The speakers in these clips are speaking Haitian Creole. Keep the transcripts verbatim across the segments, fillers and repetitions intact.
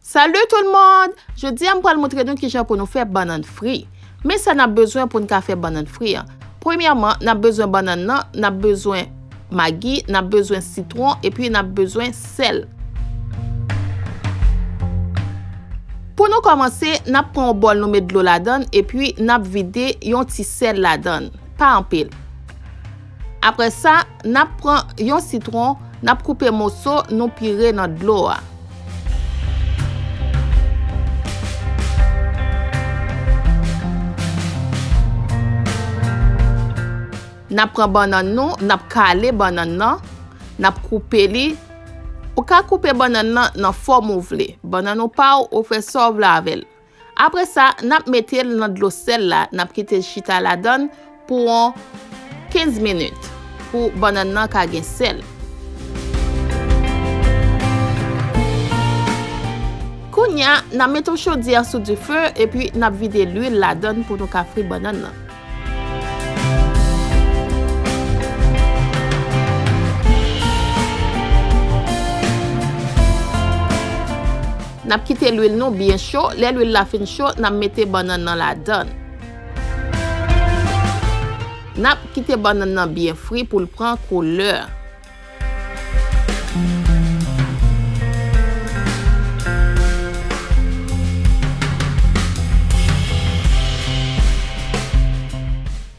Salut tout le monde! Jodi a m pral montre nou kijan pou nou fè bannann fri. Men sa n ap bezwen pou n ka fè bannann fri an. Premyèman, n ap bezwen bannann nan, n ap bezwen magi, n ap bezwen sitwon, epi n ap bezwen sèl. Pou nou kòmanse, n ap pran yon bòl nou met dlo ladan l, epi n ap vide yon ti sèl ladan l, pa anpil. Apre sa, n ap pran yon sitwon, n ap koupe moso, nou pire nan dlo a. N ap pran bannann nou, n ap kale bannann nan, n ap koupe li. Ou ka koupe bannann nan nan fòm ou vle. Bannann ou pa w, ou fè sa w vle avè l. Apre sa, n ap mete l nan dlo sèl la, n ap kite l chita ladan l pou yon kenz minit, pou bannann nan ka gen sèl. Kounye a, n ap mete yon chodyè sou dife, epi n ap vide lwil ladan l pou nou ka fri bannann nan. N ap kite lwil nou byen cho. Lè lwil la fin cho, n ap mete bannann nan ladan l. N ap kite bannann nan byen fri pou l pran koulè.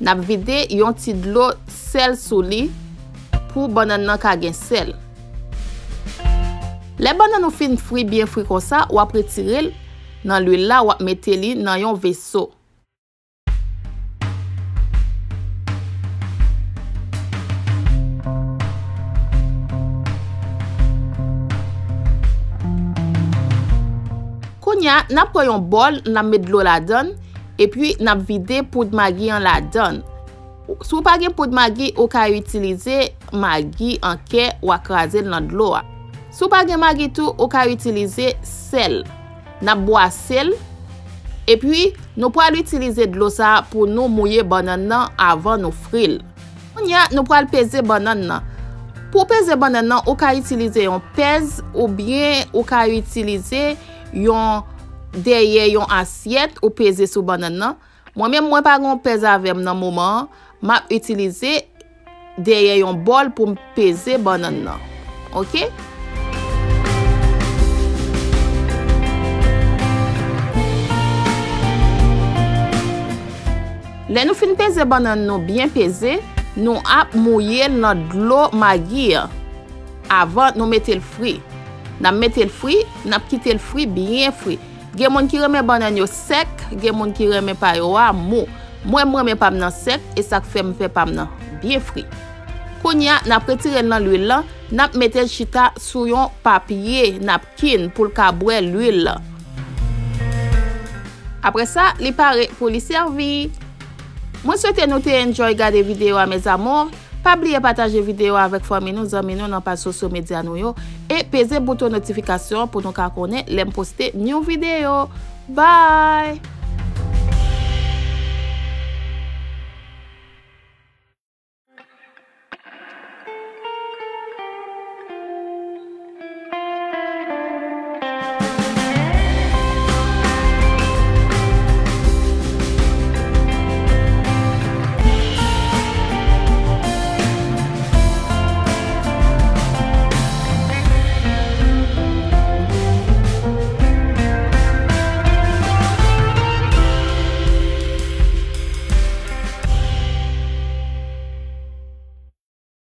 N ap vide yon ti dlo sèl sou li pou bannann nan ka gen sèl. Lè bannann ou fin fri byen fri konsa, w ap retire l nan lwil la, w ap mete li nan yon veso. Kounye a, n ap pran yon bòl, n ap met dlo ladan l, epi n ap vide poud magi an ladan l. Si w pa gen poud magi, ou ka itilize magi an kè, w a kraze l nan dlo a. Si w pa gen magi tou, ou ka itilize sèl. N ap bwase l, epi nou pral itilize dlo sa a pou nou mouye bannann nan avan nou fri l. Kounye a, nou pral peze bannann nan. Pou peze bannann nan, ou ka itilize yon pèz oubyen ou ka itilize yon dèyè yon asyèt ou peze sou bannann nan. Mwen menm, mwen pa gen yon pèz avè m nan moman an. M ap itilize dèyè yon bòl pou m peze bannann nan. Oke? Lè nou fin peze bannann nou byen peze, nou ap mouye l nan dlo magi an avan nou mete l fri. N ap mete l fri, n ap kite l fri, byen fri. Gen moun ki renmen bannann yo sèk, gen moun ki renmen pa yo a mou. Mwen, m renmen pa m nan sèk, e sa k fè m fè pa m nan byen fri. Kounye a, n ap retire l nan lwil lan, n ap mete l chita sou yon papye napkin pou l ka bwè lwil lan. Apre sa, li pare pou li sèvi. Mwen swete nou te enjoy gade videyo a, mes amours. Pa bliye pataje videyo a avèk fanmi nou, zanmi nou nan paj sosyo medya nou yo, e peze bouton notifikasyon an pou nou ka konnen lè m poste new videyo. Bye!